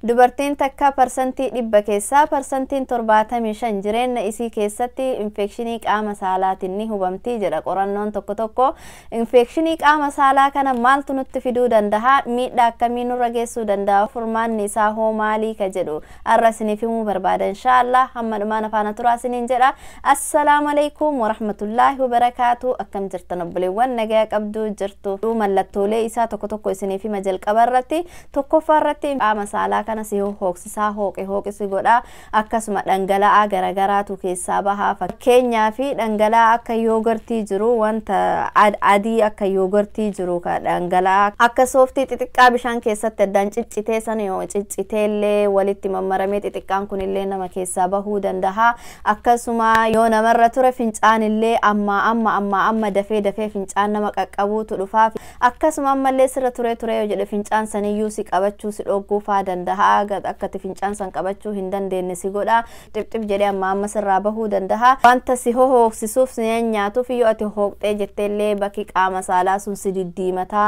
Dubartiin takka 100% keessaa 75% jireenya isii keessatti infekshinii qaama saalaatiin ni hubamti jedha qorannoon tokko tokko. Infekshinii qaama saalaa kana maaltu nutti fiduu danda'a? Miidhaa akkamii nurra geessuu danda'a? Furmaanni isaa hoo maalii ka jedhu har'a isiniif himuu barbaada inshaallah. Hamma dhumaan afaana turaa isiniin jedha. Assalaamu alaikum warahmatullaahi wabarakaatu. Akkam jirtan obboleewwan, nagaa qabdu jirtu? Mallattoolee isaa tokko tokko isiniif hima. Jalqaba irratti, tokkoffaa irratti, qaama saalaa kana si hooqsisaa, hooqe hooqisi godha. Akkasuma dhangala'aa garagaraatu keessaa bahaa. Fakkeenyaa fi dhangala'aa akka yoogurtii jiru, wanta adii akka yoogurtii jiru, ka dhangala'aa akka sooftii xixiqqaa bishaan keessatti addaan ciccitee sana yoo cicciteellee walitti mammaramee xixiqqaan kunillee nama keessaa bahuu danda'a. Akkasuma yoo namarra ture fincaan illee amma amma amma amma dafee dafee fincaan nama qaqqabuutu dhufaa. Akkasuma ammallee sirra ture ture yoo jedhe fincaan saniyyuu si qabachuu si dhogguu faa danda'a. Akkati fincaan san qabachuu hin dandeenye si godha. Xibxib jedhee amma amma sirraa bahuu danda'a. Wanta si hohooksisuuf si nyaatuuf yoo ati hooqxee jetteellee bakki qaama saalaa sun si diddiimataa.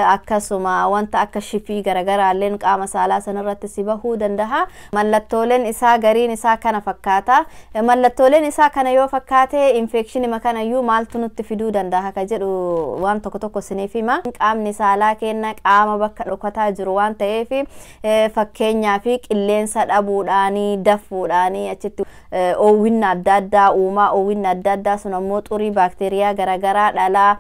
Akkasuma wanta akka shifii garagaraalleen qaama saalaa sanarratti si bahuu danda'a. Mallattooleen isaa gariin isaa kana fakkaata. Mallattooleen isaa kana yoo fakkaate, infekshinima kanayyuu maaltu nutti fiduu danda'a ka jedhu waan tokko tokko isiniif hima. Qaamni saalaa kenna qaama bakka dhokataa jiru waan ta'eef, fakkeenyaa fi qilleensa dhabuudhaanii, dafuudhaanii achitti oowwinna adda addaa uumaa. Oowwinna adda addaa sun ammoo xurii baakteeriyaa garaagaraa dhalaa.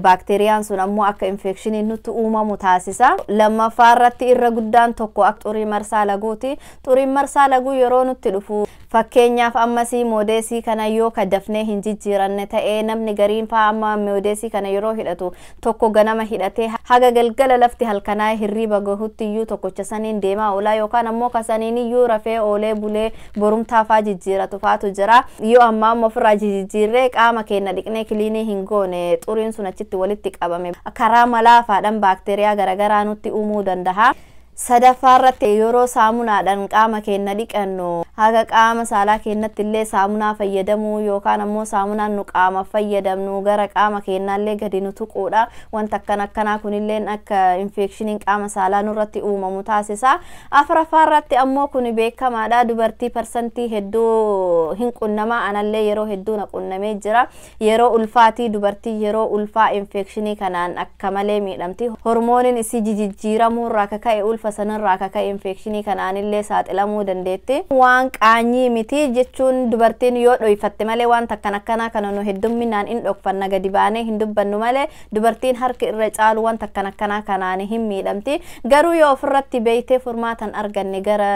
Baakteeriyaan sun ammoo akka infekshiniin nutti uumamu taasisa. Lammaffaa irratti, irra guddaan tokko akka xurii marsaa laguuti. Xuriin marsaa laguu yeroo nutti dhufu, fakkeenyaaf ammasii moodeesii kana yoo ka dafnee hin jijjiiranne ta'ee, namni gariin faa amma moodeesii kana yeroo hidhatu, tokko ganama hidhatee haga galgala lafti halkanaa hirriiba gahutti iyyuu tokkocha saniin deemaa oolaa, yookaan ammoo kasaniin iyyuu rafee oolee bulee borumtaa faa jijjiiratu faatu jira. Yoo amma amma ofirraa jijjiirree qaama keenya dhiqnee clean hin goone, xuriin sun achitti walitti qabame karaa malaafaadhaan baakteeriyaa garaagaraa nutti uumuu danda'a. Sadaffaa irratti, yeroo saamunaadhaan qaama keenya dhiqannu haga qaama saalaa keenyatti illee saamunaa fayyadamuu, yookaan ammoo saamunaan nu qaama fayyadamnu gara qaama keenyaallee gadi nu tuquudha. Wanta akkana akkanaa kunillee akka infekshiniin qaama saalaa nurratti uumamu taasisa. Afuraffaa irratti ammoo, kun beekamaadha, dubartii parsantii hedduu hin qunnamaa, anallee yeroo hedduu na qunnamee jira. Yeroo ulfaatii, dubartii yeroo ulfaa infekshinii kanaan akka malee miidhamti. Hormooniin isii jijjiiramuurraa kaka'e, ulfa sanarraa kaka'e infekshinii kanaanillee saaxilamuu dandeetti. Waan qaanyii miti jechuun dubartiin yoo dhoyfatte malee, waan akkan akkanaa kana nu heddumminaan hin dhokfanna, gadi baanee hin dubbannu malee, dubartiin harka irra caalu wanta akkan akkanaa kanaan hin miidhamti. Garuu yoo ofirratti beeytee furmaatan arganne, gara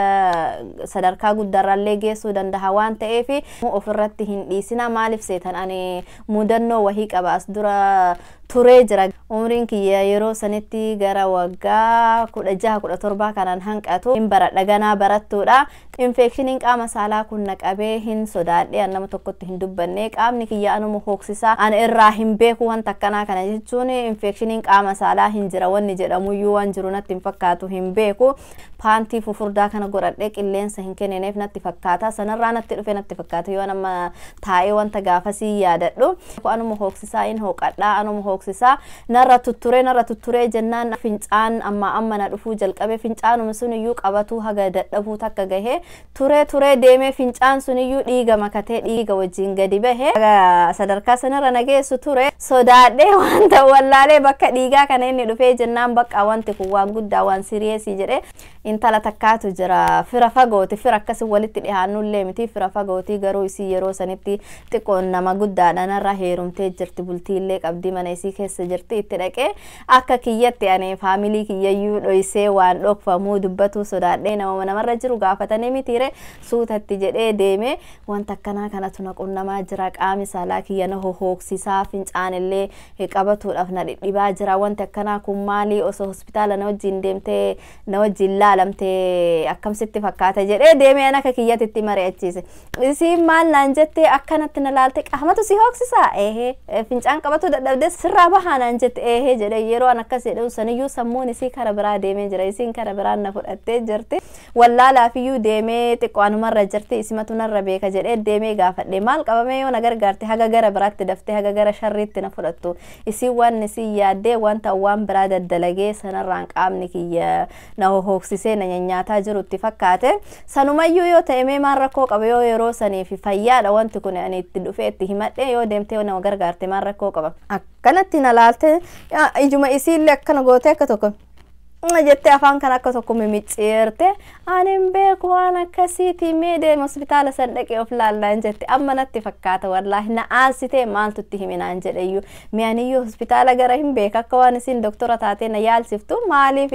sadarkaa guddaarraallee geessuu danda'a waan ta'eef ofirratti hin dhiisina. Maaliif seetan, ani mudannoo wahii qaba as dura turee jira. Umriin kiyya yeroo sanitti gara waggaa 16, 17 kanaan hanqatu, hin baradha, ganaa barattuudha. Infekshiniin qaama saalaa kun na qabee hin sodaadhe, an nama tokkotti hin dubbanne. Qaamni kiyya anuma hooksisaa, an irraa hin beeku wanta akkanaa kana jechuun infekshiniin qaama saalaa hin jira wanni jedhamuyyuu waan jiru natti hin fakkaatu, hin beeku. Paantii fufurdaa kana godhadhee qilleensa hin kennineef natti fakkaata, sanarraa natti dhufe natti fakkaata. Yoo nama taa'ee wanta gaafasii yaadadhu, anuma hooksisaa, hin hooqadhaa, anuma hooksisaa, narra tutturee narra tutturee jennaan fincaan amma amma na dhufuu jalqabe. Fincaanuma sun iyyuu qabatuu haga dadhabuu takka gahee turee turee deemee fincaan sun iyyuu dhiiga makatee dhiiga wajjin gadi bahe. Sadarkaa sanarra na geessu ture. Sodaadhee wanta wallaalee bakka dhiigaa kana inni dhufee jennaan, bakka wanti kun waan guddaa, waan serious jedhe. Intala takkaatu jira, fira fagooti, fira akkasii walitti dhihaannullee miti, fira fagooti. Garuu isii yeroo sanitti xiqqoon nama guddaadha, narra heerumtee jirti, bultiillee qabdi, mana isii keessa jirti. Itti dhaqee akka kiyyatti ani faamilii kiyyayyuu dhoysee waan dhokfamuu dubbatuu sodaadhee, nama namarra jiru gaafatanii mitiire, suutatti jedhee deeme. Wanta akkanaa kanatu na qunnamaa jira, qaami saalaa kiyya na hohooksisaa, fincaanillee qabatuudhaaf na dhidhibaa jira, wanti akkanaa kun maalii, osoo hospitaala na wajjin deemtee na wajjin laalamtee akkamsitti fakkaata jedhee deemee an akka kiyyatti itti mari'achiise. Isiin maal naan jette? Akkanatti na laalte, "Qaamatu si hooksisaa? Eehee. Fincaan qabatu dadhabdee sirraa bahaa?" naan jette. "Eehee" jedhe. Yeroo an akkas jedhu saniyyuu sammuun isii kara biraa deemee jira, isiin kara biraan na fudhattee jirti. Wallaalaafiyyuu deemee xiqqoo anumarra jirti, isimatu narra beeka jedhee deemee gaafadhe. Maal qabamee yoo na gargaarte haga gara biraatti daftee haga gara sharriitti na fudhattu. Isin waan isin yaaddee wanta waan biraa daddalagee sanarraan qaamni kiyya na hohoksisee na nyanyaataa jirutti fakkaate. Sanumayyuu yoo ta'e mee maal rakkoo qaba? Yoo yeroo sanii fi fayyaadha wanti kun ani itti dhufee itti himadhe, yoo deemtee nama gargaarte maal rakkoo qaba? Akkanatti na laalte, ijuma isiillee akkana gootee akka tokko jettee afaan kan akka tokko mimicciirte, "Ani hin beeku waan akkasiiti, mee deema hospitaala san dhaqee of laallaan," jette. Amma natti fakkaata, wallaahi na aarsitee, "Maaltu itti himinaan?" jedheyyuu. Mee aniyyuu hospitaala gara hin beeka, akka waan isin doktora taatee na yaalsiftu maaliif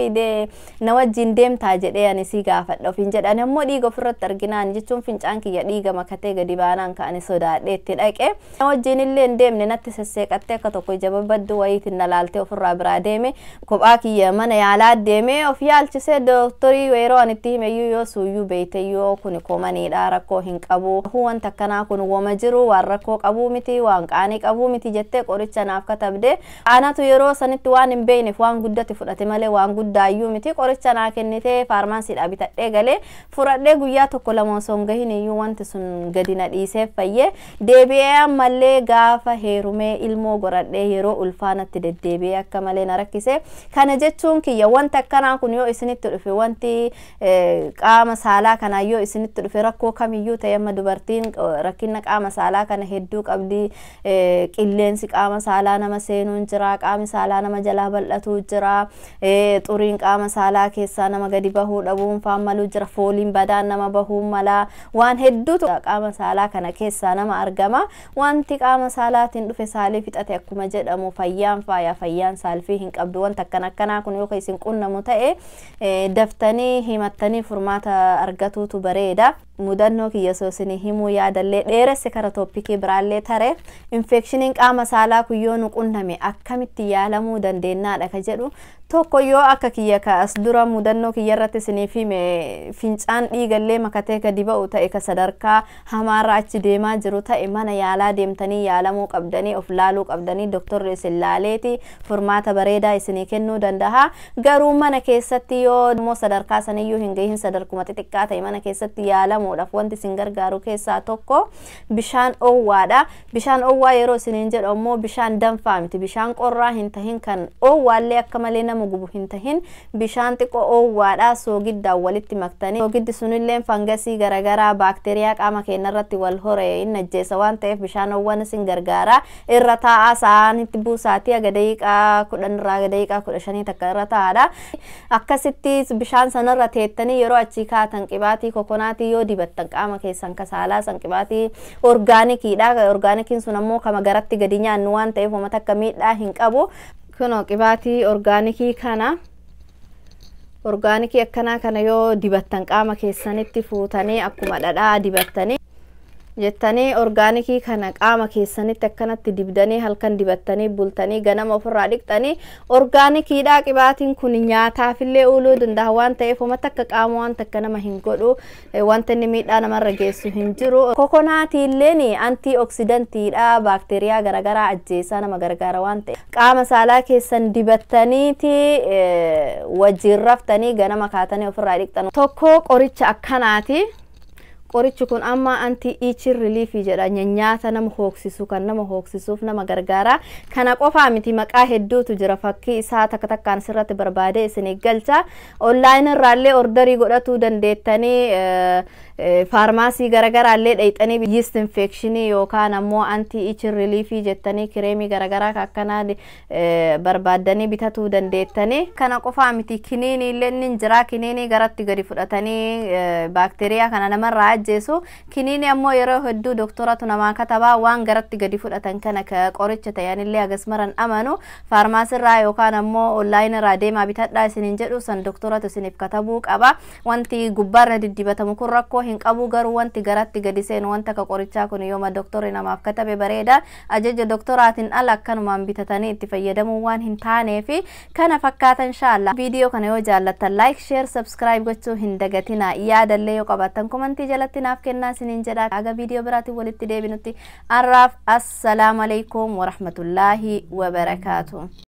na wajjin deemtaa jedhee ani si gaafadha ofiin jedhan. Ammoo dhiiga ofirratti arginaan, jechuun fincaan kiyya dhiiga makatee gadi baanaan ka'ani sodaadhee itti dhaqe. Na wajjin illee hin deemne, natti sesseeqattee akka tokko ija babbaddu wayiitiin na laaltee ofirraa biraa deeme. Kophaa kiyya mana yaalaa deemee of yaalchisee, dooktorii yeroo ani itti himeyyuu yoo suuyyuu beeyteyyuu kun komaniidha, rakkoo hin qabu, wanta akkanaa kun wama jiru, waan rakkoo qabuu miti, waan qaanii qabuu miti jettee qoricha naaf katabde. Anatu yeroo sanitti waan hin beekneef waan guddatti fudhate malee waan guddaayyuu miti. Qoricha naa kennitee faarmaasiidhaa bitadhee galee fudhadhee, guyyaa tokko lama osoo hin gahin iyyuu wanti sun gadi na dhiisee fayyee deebi'ee. Ammallee gaafa heerumee ilmoo godhadhee yeroo ulfaanatti deddeebi'ee akka malee na rakkise. Kana jechuun kiyya, wanta akkanaa kun yoo isinitti dhufe, wanti qaama saalaa kanaa yoo isinitti dhufe, rakkoo kamiyyuu ta'e, amma dubartiin rakkina qaama saalaa kana hedduu qabdi. Qilleensi qaama saalaa nama seenuun jira, qaami saalaa nama jalaa bal'atuu jira, xuriin qaama saalaa keessaa nama gadi bahuu dhabuun faan maluu jira, fooliin badaan nama bahuu mala, waan hedduutu qaama saalaa kana keessaa nama argama. Wanti qaama saalaatiin dhufe saalii fixate akkuma jedhamu, fayyaan faaya, fayyaan saalfii hin qabdu. Wanta akkana akkanaa kun yoo isin qunnamu ta'e daftanii himattanii furmaata argatuutu bareeda. Mudannoo kiyya osoo isinii himuu yaadallee dheeresse, kara topicii biraallee tare. Infectioniin qaama saalaa kun yoo nu qunname akkamitti yaalamuu dandeenyaadha ka jedhu tokko, yoo akka kiyya ka as dura mudannoo kiyya irratti isiniif hime fincaan dhiigallee makatee gadi ba'u ta'e, ka sadarkaa hamaarra achi deemaa jiru ta'e, mana yaalaa deemtanii yaalamuu qabdanii, of laaluu qabdanii, doktorri isin laaleeti furmaata bareedaa isinii kennuu danda'a. Garuu mana keessatti yoo immoo sadarkaa saniyyuu hin gahin, sadarkuma xixiqqaa ta'e, mana keessatti yaalamuudhaaf wanti isin gargaaru keessaa tokko bishaan oowwaadha. Bishaan oowwaa yeroo isiniin jedhu ammoo bishaan danfaa miti, bishaan qorraa hin tahin, kan oowwaallee akka malee nama gubu hin tahin, bishaan xiqqoo oowwaadha soogiddaan walitti maktanii. Soogiddi sunillee fangasii garaagaraa, baakteeriyaa qaama keenyarratti wal hore hin ajjeesa waan ta'eef bishaan oowwan isin gargaara. Irra taa'aa, sa'aanitti buusaatii aga daqiiqaa 10 irraa aga daqiiqaa 15 takka irra taa'aadha. Akkasitti bishaan sanarra teettanii yeroo achii kaatan qibaatii coconutii yoo dibattan qaama keessan kasaalaa san, qibaatii organiciidha. Organiciin sun ammoo kama garatti gadi nyaannu waan ta'eef uummata akka miidhaa hin qabu. Kunoo qibaatii organicii kana, organicii akkanaa kana yoo dibattan, qaama keessanitti fuutanii akkuma dhadhaa dibattanii jettanii, organicii kana qaama keessanitti akkanatti dibdanii, halkan dibattanii bultanii ganama ofirraa dhiqxanii, organiciidha. Qibaatiin kun nyaataafillee ooluu danda'a waan ta'eef uummata akka qaama waan takka nama hin godhu, wanta inni miidhaa namarra geessu hin jiru. Coconutiilleen antioxidantiidha, baakteeriyaa garaagaraa ajjeesaa nama gargaara waan ta'eef qaama saalaa keessan dibattaniiti wajjin raftanii ganama kaatanii ofirraa dhiqxan. Tokko qoricha akkanaati. Qorichi kun amma anti itching reliefii jedha, nyaata nama hooksisu, kan nama hooksisuuf nama gargaara. Kana qofaa miti, maqaa hedduutu jira. Fakkii isaa takka takkaan sirratti barbaade isinii galcha. Online irraallee orderii godhatuu dandeettanii, faarmaasii garaagaraallee dhayxanii yeast infectionii yookaan ammoo anti itching reliefii jettanii kireemii garagaraa akkanaa barbaaddanii bitatuu dandeettanii. Kana qofaa miti, kiniinii illee ni jira. Kiniinii garatti gadi fudhatanii baakteeriyaa kana namarraa ajjeesu. Kiniinii ammoo yeroo hedduu doktoratu namaa katabaa. Waan garatti gadi fudhatan kana ka qoricha ta'anillee hagas maran amanu. Faarmaasirraa yookaan ammoo onlineirraa deemaa bitadhaa isiniin jedhu, san doktoratu isiniif katabuu qaba. Wanti gubbaarra diddibatamu kun rakkoo hin qabu, garuu wanti garatti gadi seenu, wanta akka qorichaa kun yooma doktorri namaaf katabe bareeda. Ajaja doktoraatiin ala akkanumaan bitatanii itti fayyadamuu waan hin taaneefi kana fakkaatan. Inshaalla viidiyoo kana yoo jaallattan like, share, subscribe gochuu hin dagatina. Yaadallee yoo qabaattan commentii jalatti naaf kennaa isiniin jedha. Aga viidiyoo biraatiin walitti deebinutti arraaf assalaamu alaikum warahmatullaahi wabarakaatu.